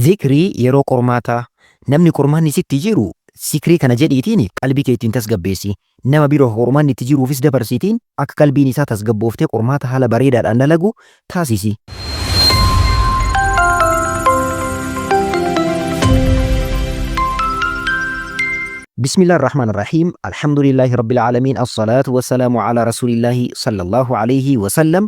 Zikrii yeroo qormaataa. Namni qormaanni sitti jiru zikrii kana jedhiitiin qalbii kee ittiin tasgabbeessi. Nama biroo ka qormaanni itti jiruufis dabarsiitiin akka qalbiin isaa tasgabbooftee qormaata haala bareedaadhaan dalagu taasisi. Bismillah ar-Rahmaan ar-Rahiim. Alhamdulillahi Rabbil Aalamiin. As-salaatu was-salaamu ala Rasuulillaahi sallallahu alayhi wa sallam.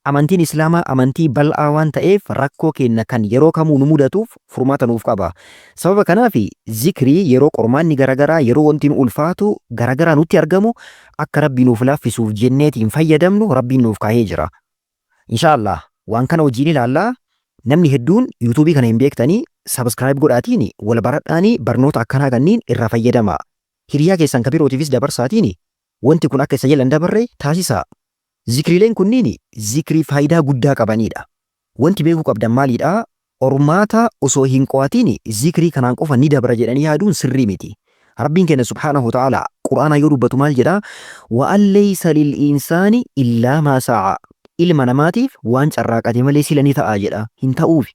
Amantiin Islaamaa amantii bal'aa waan ta'eef rakkoo keenna kan yeroo kamuu nu mudatuuf furmaata nuuf qaba. Sababa kanaaf zikrii yeroo qormaanni garagaraa, yeroo wanti nu ulfaatu garagaraa nutti argamu akka Rabbi nuuf laaffisuuf jenneetiin fayyadamnu Rabbiin nuuf kaahee jira. Inshaa Allaah waan kana wajjiin ilaalla. Namni hedduun YouTube kana hin beektanii subscribe godhaatiin wal baradhaanii barnoota akkanaa kanniin irraa fayyadamaa. Hiriyaa keessan ka birootiifis dabarsaatiin wanti kun akka isa jala hin dabarre taasisaa. Zikriileen kunniin zikrii faayidaa guddaa qabaniidha. Wanti beekuu qabdan maaliidha? Qormaata osoo hin qo'atin zikrii kanaan qofa ni dabra jedhanii yaaduun sirrii miti. Rabbiin keenya subhaanahu wa ta'aalaa Qur'aanaa yoo dubbatu maal jedha? Wa an laysa lil insaani illaa maa sa'a. Ilma namaatiif waan carraaqate malee sila ni ta'a jedha. Hin ta'uufi.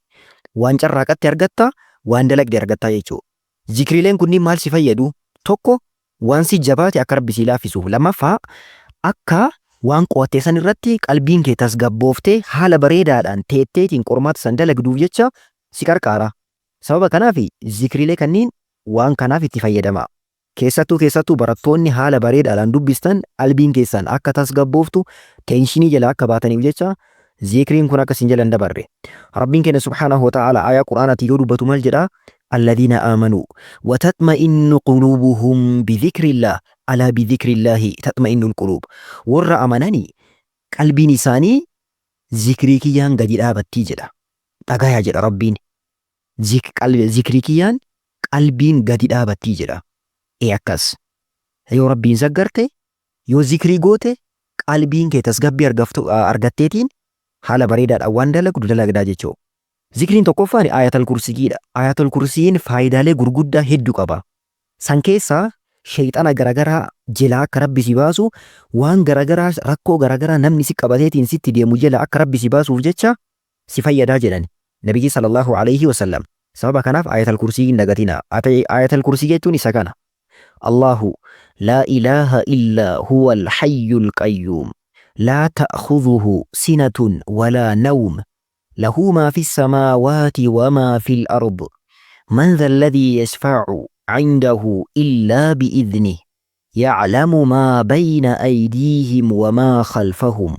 Waan carraaqatte argatta, waan dalagde argatta jechuudha. Zikriileen kunniin maal si fayyadu? Tokko, waan si jabaate akka Rabbi sii laaffisuuf. Lammaffaa, akka waan qo'atte san irratti qalbiin kee tasgabbooftee haala bareedaadhaan teetteetiin qormaata san dalagduuf jecha si qarqaara. Sababa kanaaf zikriilee kanniin waan kanaaf itti fayyadamaa. Keessattuu keessattuu barattoonni haala bareedaadhaan dubbistan qalbiin keessan akka tasgabbooftu, teenshinii jalaa akka baataniif jecha zikriin kun akka isin jala hin dabarre. Rabbiin keenya subhaanahu wa ta'aala aayaa Qur'aanaatiin yoo dubbatu maal jedha? Alladhiina aamanuu wa tatma'innu quluubuhum bidhikrillah alaa bidhikrillaahi tatma'innul quluub. Warra amanani qalbiin isaanii zikrii kiyyaan gadi dhaabattii jedha. Dhagayaa jedha Rabbiin. Zikrii kiyyaan qalbiin gadi dhaabattii jedha. Ee akkas. Yoo Rabbiin zaggarte, yoo zikrii goote qalbiin kee tasgabbii argatteetiin haala bareedaadhaan waan dalagdu dalagdaa jechuu. Zikriin tokkoffaan Aayatal Kursiyiidha. Aayatal Kursiyiin faayidaalee gurguddaa heddu qaba. San keessaa sheyxana garagaraa jelaa akka Rabbi si baasu, waan garagaraa rakkoo garagaraa namni si qabateetiin sitti deemu jelaa akka Rabbi si baasuuf jecha si fayyadaa jedhan Nabiyyi sallallahu aleyhi wasallam. Sababa kanaaf Aayatal Kursiyii hin dagatinaa. Aayatal Kursiyii jechuun isa kana. Allaahu laa ilaaha illaa huwal hayyul qayyuum laa ta'khuzuhu sinatun walaa nawm lahu maa fis samaawaati wamaa fil ard man zalladhii yashfa'u 'indahu illaa bi'idhnih ya'lamu maa bayna aydiihim wamaa khalfahum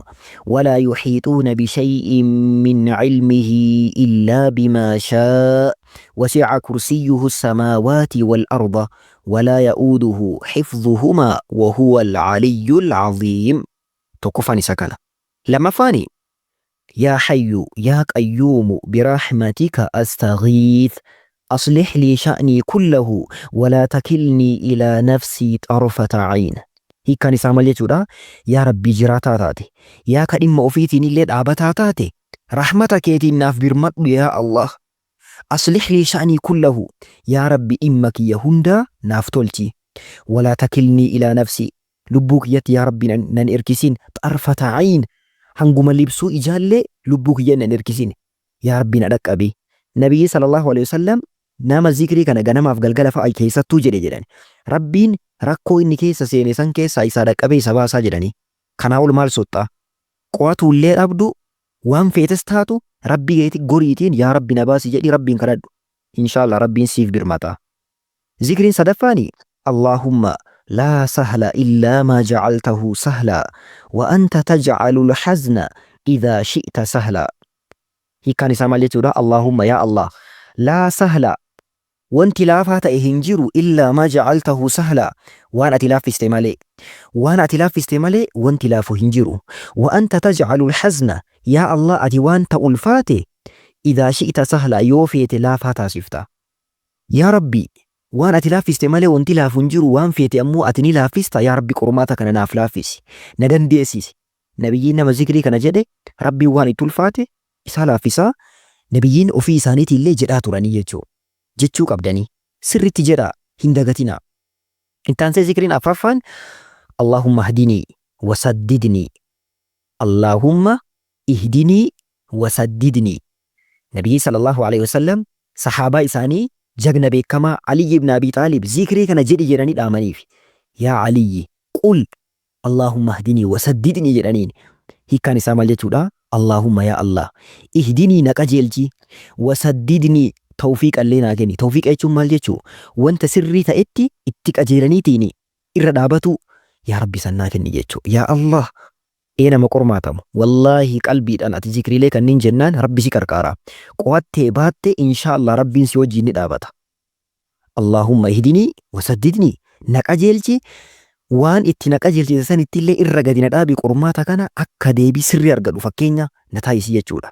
walaa yuhiixuuna bishay'in min 'ilmihi illaa bimaa shaa'a wasi'a kursiyyuhu samaawaati wal arda walaa ya'uuduhu hifdhuhumaa wahuwal 'aliyyul 'aziim. Tokkoffaan isa kana. Lammaffaan Yaa Hayyu yaa Qayyuumu birahmatika astaghiith aslih lii sha'nii kullahu walaa takilnii ilaa nafsii xarfata ayn. Hiikkaan isaa maal jechuudha? Yaa Rabbii jiraataa taate, yaa ka dhimma ofiitiin illee dhaabataa taate, rahmata keetiin naaf birmadhu yaa Allah. Aslih lii sha'nii kullahu, yaa Rabbi dhimma kiyya hundaa naaf tolchi. Walaa takilnii ilaa nafsii, Lubbuu kiyyatti yaa Rabbi nan irkisin xarfata ayn hanguma libsuu ijaallee lubbuu kiyya nan irkisin yaa Rabbi na dhaqqabi. Nabiyyiin sallallahu aleyhi wasallam nama zikrii kana ganamaaf galgala fa'a keessattuu jedhe jedhan. Rabbiin rakkoo inni keessa seene san keessaa isaa dhaqqabee isa baasaa jedhanii. Kanaa ol maal soxxa? Qo'atuullee dhabdu waan feetes taatu Rabbii keetti goriitiin yaa Rabbi na baasi jedhii Rabbiin kadhadhu. Inshaallah Rabbiin siif birmata. Zikriin sadaffaani, Allaahumma laa sahla illaa maa ja'altahu sahlaa wa anta taj'alul hazna idhaa shi'ta sahlaa. Hiikkaan isaa maal jechuudha? Allaahumma yaa Allaah laa sahla wanti laafaa ta'e hin jiru illaa maa ja'altahu sahlaa waan ati laaffiste malee. Waan ati laaffiste malee wanti laafu hin jiru. Wa anta taj'alul hazna yaa Allaah ati wanta ulfaate idhaa shi'ta sahlaa yoo feete laafaa taasifta. Yaa Rabbi waan ati laaffiste malee wanti laafu hin jiru waan feete ammoo ati ni laaffista yaa Rabbi qormaata kana naaf laaffisi na dandeessisi Nabiyyiin nama zikrii kana jedhe Rabbiin waan itti ulfaate isaa laaffisa Nabiyyiin ofii isaaniitiillee jedhaa turanii jechuu jechuu qabdanii sirritti jedhaa hin dagatinaa Itti aansee zikriin afraffaan Allaahumma ahdinii wasaddidnii Allaahumma ihdinii wasaddidnii Nabiyyiin sallallahu aleyhi wasallam Sahaabaa isaanii jagna beekamaa Aliyyi ibn Abii Xaalib zikrii kana jedhi jedhanii dhaamaniif. Yaa Aliyyi, qul Allaahumma ihdinii wa saddidnii jedhaniin. Hiikkaan isaa maal jechuudha? Allaahumma yaa Allaah, ihdinii na qajeelchi, wa saddidnii tawfiiqallee naa kenni. Tawfiiqa jechuun maal jechuu? Wanta sirrii ta'etti itti qajeelaniitiin irra dhaabatuu. Yaa Rabbi san naa kenni jechuu. Yaa Allaah, ee nama qormaatamu, wallaahi qalbiidhaan ati zikriilee kanniin jennaan Rabbi si qarqaara. Qo'attee baatte inshaa Allah Rabbiin si wajjiin ni dhaabata. Allaahumma ihdinii wa saddidnii, na qajeelchi, waan itti na qajeelchite sanittillee irra gadi na dhaabi qormaata kana akka deebii sirrii argadhu fakkeenya na taasisi jechuudha.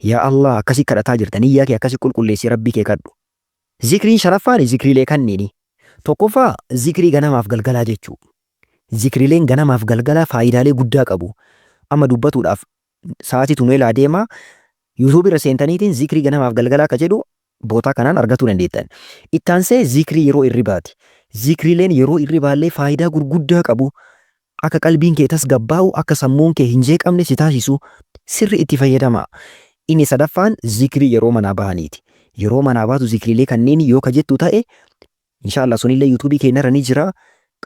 Yaa Allah akkasi kadhataa jirta niyyaa kee akkasi qulqulleessii Rabbii kee kadhu. Zikriin shanaffaan zikriilee kanniini. Tokkoffaa zikrii ganamaaf galgalaa jechuu. Zikriileen ganamaaf galgalaa faayidaalee guddaa qabu. Amma dubbatuudhaaf sa'aatiitu nu elaa deema. YouTube irra seentaniitiin zikrii ganamaaf galgalaa ka jedhu bootaa kanaan argatuu dandeettan. Itti aansee zikrii yeroo irribaati. Zikriileen yeroo irribaallee faayidaa gurguddaa qabu. Akka qalbiin kee tasgabbaa'u, akka sammuun kee hin jeeqamne si taasisu. Sirri itti fayyadamaa. Inni sadaffaan zikrii yeroo manaa bahaniiti. Yeroo manaa baatu zikriilee kanneen yoo ka jettu ta'e, Inshaa Allah sunillee YouTube keennarra ni jira.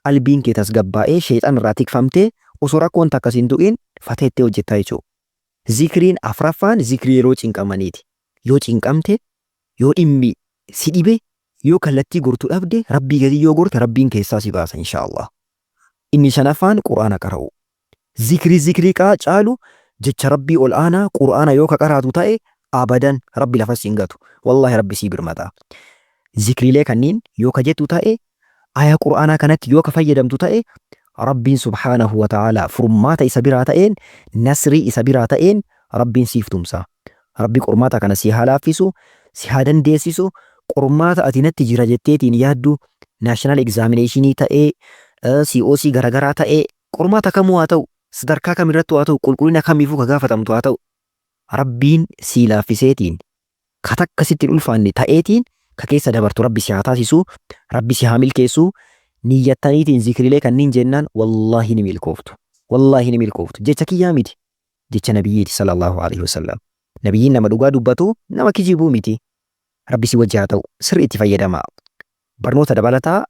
Qalbiin kee tasgabbaa'ee sheexana irraa tikfamtee osoo rakkoon takka sin tuqin fateettee hojjettaa jechuudha. Zikriin afraffaan zikrii yeroo cinqamaniiti. Yoo cinqamte, yoo dhimmi si dhibe, yoo kallattii gortu dhabde Rabbii gadi yoo gorte Rabbiin keessaa si baasa inshaa Allah. Inni shanaffaan Qur'aana qara'uu. Zikrii zikrii qaa caalu jecha Rabbii ol aanaa Qur'aana yoo ka qaraatu ta'e abadan Rabbi lafa sin gatu. Wallaahi Rabbi sii birmata. Zikriilee kanniin yoo ka jettu ta'e aayaa Qur'aanaa kanatti yoo ka fayyadamtu ta'e Rabbiin subhaanahu wa ta'aalaa furmaata isa biraa ta'een nasrii isa biraa ta'een Rabbiin siif tumsa. Rabbi qormaata kana sii haa laaffisu, si haa dandeessisu, qormaata ati natti jira jetteetiin yaaddu national examination ta'ee COC garagaraa ta'ee qormaata kamuu haa ta'u, sadarkaa kamirrattuu haa ta'u, qulqullina kamiifuu ka gaafatamtu haa ta'u, Rabbiin sii laaffiseetiin ka takka sitti hin ulfaanne ta'eetiin ka keessa dabartu Rabbi si haa taasisu, Rabbi si haa milkeessu, niyyattaniitiin zikriilee kanniin jennaan wallaahi ni milkooftu. Wallaahi ni milkooftu. Jecha kiyyaa miti. Jecha nabiyyiiti sallallahu alaihi wasallam. Nabiyyiin nama dhugaa dubbatu, nama kijibuu miti. Rabbi si wajji haa ta'u. Sirri itti fayyadamaa. Barnoota dabalataa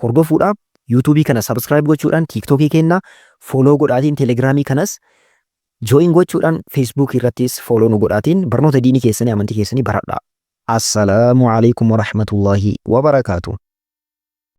hordofuudhaaf YouTube kana subscribe gochuudhaan TikTok keenna follow godhaatiin Telegramii kanas join gochuudhaan Facebook irrattis follow nu godhaatiin barnoota diinii keessanii amantii keessanii baradhaa. Assalaamu alaikum warahmatullahi wabarakaatuh.